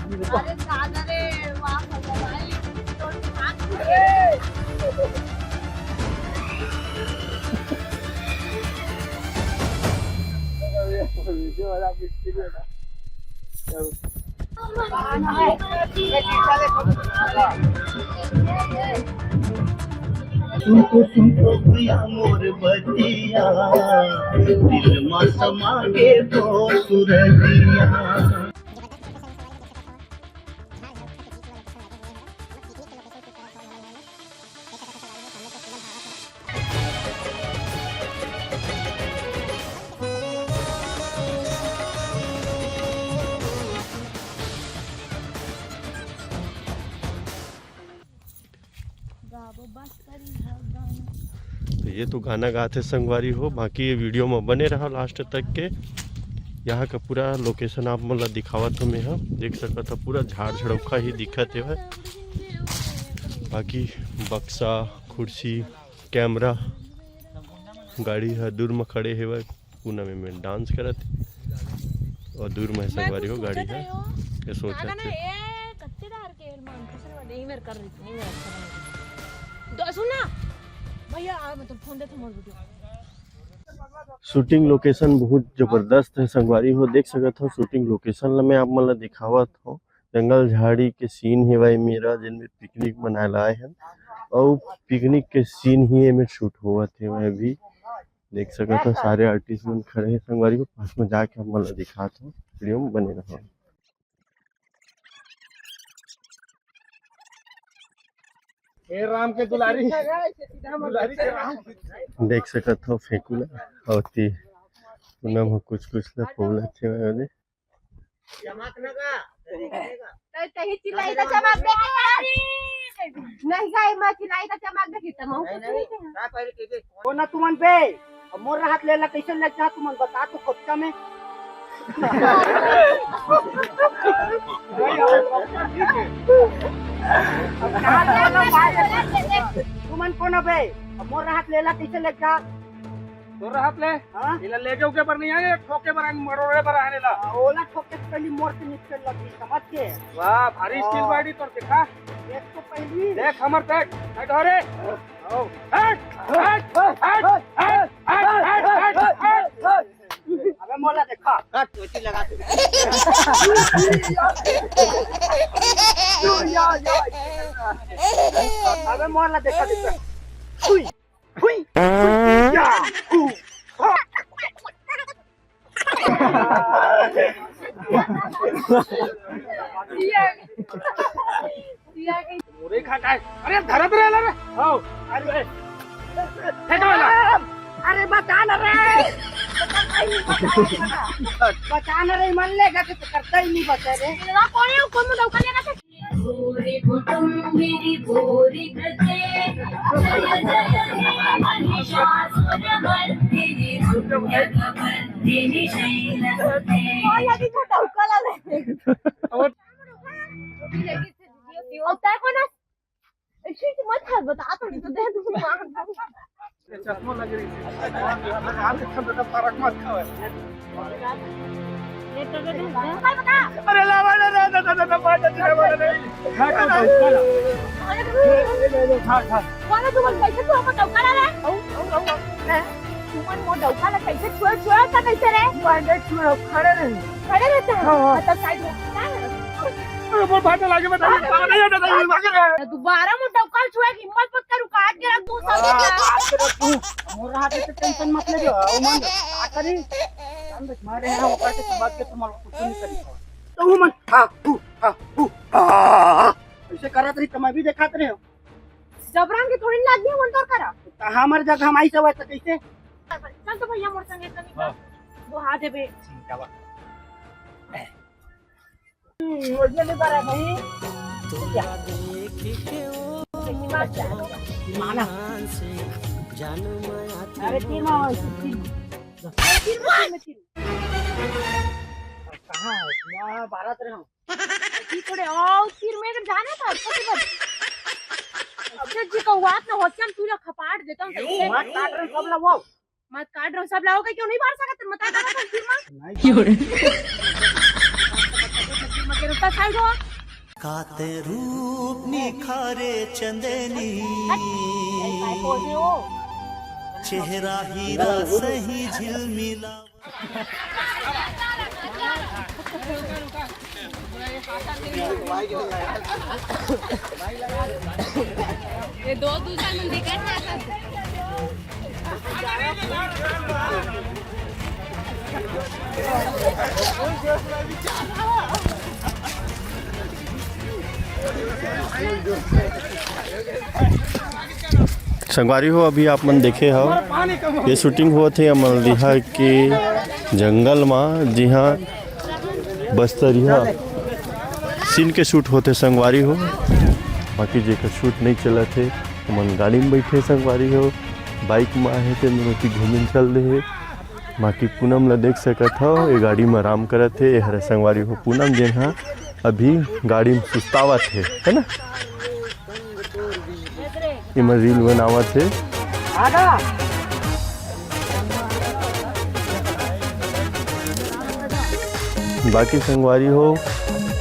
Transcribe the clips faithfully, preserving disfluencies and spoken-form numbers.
अरे दादा रे, वाह भगवान। तुमको तुमको भैया मोर बतिया, दिल मा समा के तो सुरतिया। तो ये तो गाना गाथे संगवारी हो, बाकी ये वीडियो में बने रहा लास्ट तक के। यहाँ का पूरा लोकेशन आप मन ला दिखावत हो मैं ह, देख सकत हो पूरा झाड़ झड़ौखा ही दिखत हेवय। बाकी बक्सा, कुर्सी, कैमरा, गाड़ी ह दूर में खड़े हेवय। कोना में, में डांस करत हे। और दूर में संगवारी हो गाड़ी है। ये सोच रहे थे। सुन ना भैया, आ, मतलब, फोन दे, मोर वीडियो। शूटिंग लोकेशन बहुत जबरदस्त है संगवारी हो, देख सकत हो। शूटिंग लोकेशन ला मैं आप मन ला दिखावत हो। जंगल झाड़ी के सीन हेवय मेरा, जेन में पिकनिक मनाए ला आए हैं। और पिकनिक के सीन ही एमे शूट होवत हेवय अभी। देख सकत हो, सारे आर्टिस्ट मन खड़े हैं संगवारी हो। पास में जाके आप मन ला दिखात हो, वीडियो में बने रहो। हे राम के दुलारी, दुलारी के राम। देख सकत हो फेंकू ला, और ती पूनम हो कुछ कुछ ला पोलत हे ओदे। चमक ना का? कहीं चिल्लाई तो चमक दे के यार। नहीं गए, मैं चिल्लाई तो चमक दे के तमाम नहीं, कुछ नहीं। नहीं। का पहले के, के? कोन तुमन बे? अब मोर रहत ले ला कैसे ले जा तुमन बता तो कच्चा में। अब कहाँ ले ला भाई? तुमन कोन बे? अब मोर रहत ले ला कैसे ले जा? तोर रहत ले? हाँ? एला लेगे उगे बर नहीं आए, ठोके बर आए, मरोड़े बर आए ला। हाँ, ओला ठोके से पहली मोर से निपटे लगी, समझ के? वाह, भारी स्टील बाड़ी तोर, देखा? देख तो पहली। देख हमर देख, हट हो रे। आओ। हट, हट, हट, हट, हट, हट, हट, हट। अबे मोला देखा। काट, चोटी लगा दे। या, या। अबे मोला देखा, देखा। हुई। हुई, हुई, या, हु, हा। मुरई खा काय? अरे धरत रहे ला रे। हो। अरे। फेंका वाला। अरे बचा ना रे। बचा ना रे, मन लेगा कि तो करता ही नहीं बचा रे। तेरा कौन है? कौन मुंह उठा लेगा? भूरि कुटुम्बिनि भूरि कृते जय जय हे महिषासुरमर्दिनि दुर्जगमर्दिनि शैलसुते। और तय कौन है? ऐसे ही मत हंस, बता थोड़ी तो दे दूँ। चश्मा लग रही है। लगा के ठंड का फर्क मत खावे। अरे ला, ला, ला, ला, ला, ला, ला, ला, ला, ला। हाँ, हाँ, हाँ। कौन है तुमन? कैसे तू हमर डौका ला रे? औ, औ, औ, औ। हैं? तुमन मोर डौका ला कैसे छुए, छुए था कैसे रे? खड़े रहे। खड़े रहते हैं? हाँ, हाँ। मतलब साइड में। अरे, मोर भाटा लागे, बता, बता, बता, बता, बता, बता। दोबारा मोर डौका छुए के हिम्मत मत करू, काट के रख दूँ सब। हाँ, काट के रख दूँ। मोर हाथ में तो टेंशन मत ले, ओ मन, का करी? जान दे, मारे यहाँ ऊपर के समझ के तुम्हारे कुछ नहीं करी। तो वो मन, हाँ, हु, हाँ, हु, हाँ। ऐसे करत रही तो मैं भी देखात रहे हूँ। जबरन के थोड़ी लाग गया, मन तोर करा। तो हमारे जगह हम आई सब है तो कैसे? चल तो भैया, मोर संगे तनी हाँ। वो हाथ देबे। ठीक है, बा। हम्म, ओरिजिनल नहीं पा रहा है भाई। ठीक है। माना। अरे तीन मामा, तीन। अरे तीन मामा, तीन। कहाँ है? वहाँ बारह तेरह। की थोड़े, ओ, तीर में अगर जाना था, छोटी बस। अब तो जी को बात ना होती, हम तू लोग खपाड़ देता हूँ, कैसे? मत काट रहे, सब लगवाओ। मत काट रहे, सब लाओ, क्यों नहीं मार सकते? मत काट रहे, तीर में। नहीं। मत करो, बस, काते रूप निखारे चंदनी, चेहरा हीरा सही झिलमिला। ये दो दूसरा मंदिर का संगवारी हो, अभी आप मन देखे हो, ये शूटिंग होत हे अमलदीहा के जंगल मा, जिहाँ बस्तरिया सीन के शूट होत हे संगवारी हो। बाकी जेकर शूट नहीं चलत हे, ओमन गाड़ी में बैठे संगवारी हो, बाइक में आहे ते ओती घूमे चल दे हे। बाकी पूनम ला देख सकत हो, ये गाड़ी में आराम करत हे। ये हरे संगवारी हो पूनम, जेन हा अभी गाड़ी में सुस्तावत हे, है ना? एमा रील बनावत हे। बाकी संगवारी हो,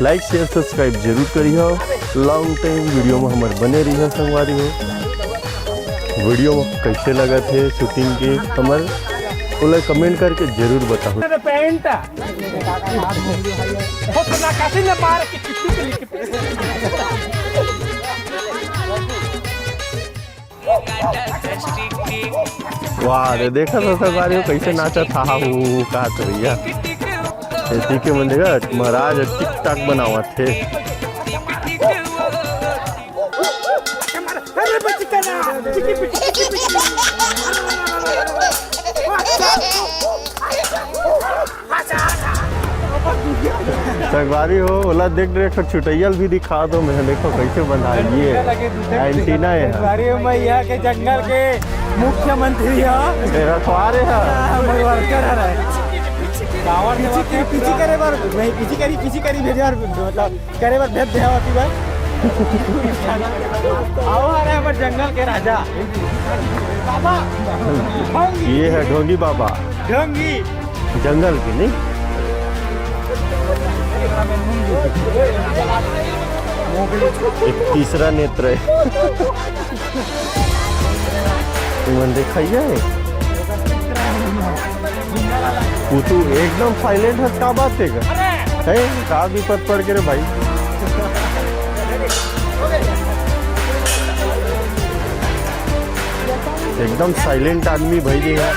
लाइक, शेयर, सब्सक्राइब जरूर करिहो। लॉन्ग टाइम वीडियो में हमर बने रहिहो संगवारी हो। वीडियो में कैसे लगत हे शूटिंग के हमर, ओला कमेंट करके जरूर बताओ। अरे पैंट। हो तो ना काफी ने मार के किट्टू के लिए। वाह रे, देखा तो संगवारी हो कैसे नाचा था, हा, हू, हू, कहा तो भैया। एती के मन देखा, महाराज टिक टाक बनावत हे। संगवारी हो, ओला देख, देख, छुटैयल भी दिखा दो, मैं देखो कैसे बंधा ये एंटीना है। संगवारी हो, मैं यहाँ के जंगल के मुख्यमंत्री हा। ए, रखवारे हा। हाँ, मैं वर्कर हा रे। पीछे, पीछे करे बर, नहीं, पीछे करी, पीछे करी भेजे बर, मतलब, करे बर भेज दे हवा तू भाई। आओ, अरे, हमर जंगल के राजा। बाबा, ढोंगी। ये है ढोंगी बाबा। ढोंगी। जंगल के नहीं। एक तीसरा नेत्र है। तुमन देखइया हे? तू एकदम साइलेंट हस, का बात हे गा? हे, का विपत पड़ के रे भाई? एकदम साइलेंट आदमी भाई जी है।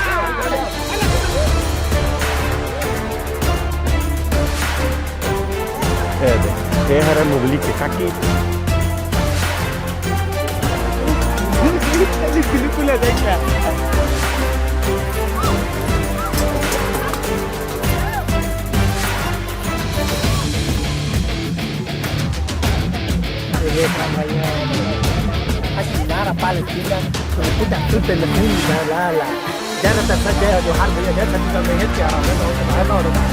ए दे, ए हरे मुगली के काकी। बिल्कुल ऐसा ही क्या? अरे देख ना भैया, आज किनारा पाले किनारा, तो कुछ तो नहीं ला ला। जय रतन सर, जय जोहार भैया, जय छत्तीसगढ़ में, जय सिया राम, जय गौ माता, जय गौ माता।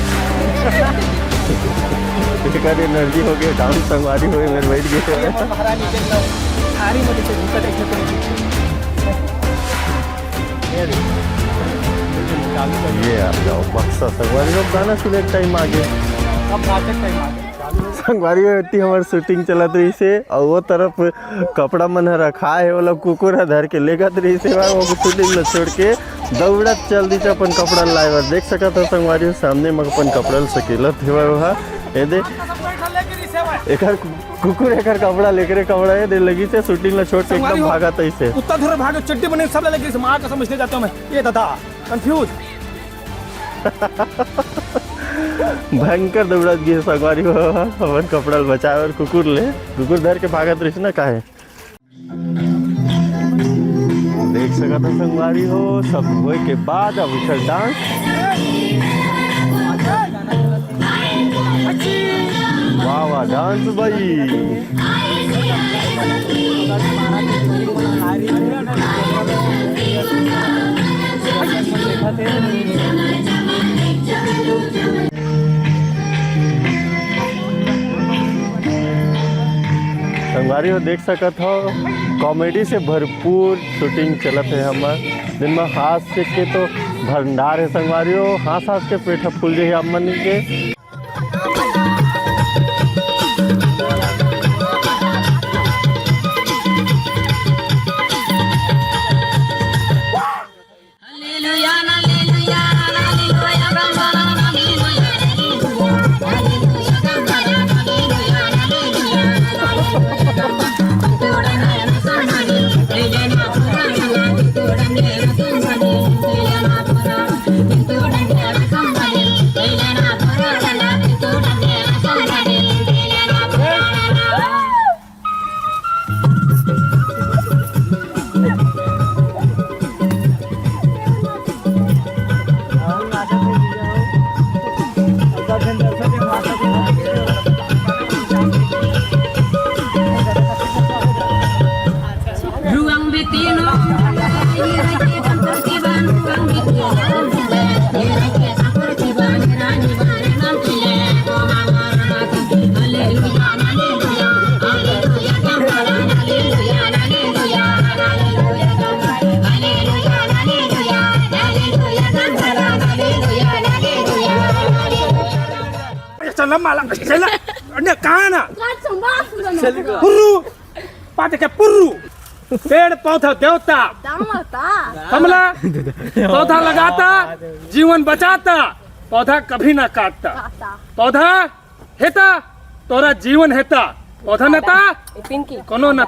एकर एनर्जी हो गए, डांस संगवारी होए, मेरे बैठ गए। ये महारानी के अंदर थारी में जैसे घुसा देखने को मिली। ये देखो। ये आप जाओ, बक्सा संगवारी लोग गाना सुने के टाइम आ गए। अब नाचे के टाइम आ गए। संगवारी में इतनी हमारी शूटिंग चलत रही से, और वो तरफ कपड़ा मन ह रखा हे, ओला कुकुर ह धर के लेगत रहिस हे, वो कुकुर ला छोड़ के दौड़त चल दिस अपन कपड़ा लाए बर। देख सकत हो संगवारी हो, सामने म अपन कपड़ा ल सकेलत हेवय ओहा। ए दे, एकर कु-, कुकुर एकर कपड़ा लेके रे कपड़ा ए दे लगिस हे, शूटिंग ला छोड़ के संगवारी एकदम हो, भागत आइस हे। कुत्ता धरे भागे, चड्डी बने सब ला लगिस हे, माँ कसम इसलिए जाता हूँ मैं। ये दादा, कंफ्यूज। भयंकर दौड़त गिस हे संगवारी हो, अपन कपड़ा ल बचाए बर कुकुर ले, कुकुर धर के भागत रहिस ना काहे। देख सकत हो संगवारी हो, सब होए के बाद अब एकर डांस। वाह वाह, डांस भाई। संगवारी हो, देख सकत हो, कॉमेडी से भरपूर शूटिंग चलत हे हमर। दिन में हास्य के तो भंडार हे संगवारी हो, हंस हंस के पेट फूल जाही आप मन के। लम्बा लम्बा चला। अन्य कहाँ ना? पुर्रू। पाते के पुर्रू। पेड़ पौधा देवता। दामता। कमला। पौधा लगाता, जीवन बचाता। पौधा कभी ना काटता। पौधा हेता, तोरा जीवन हेता। पौधा नता, पिंकी। कोनो नता।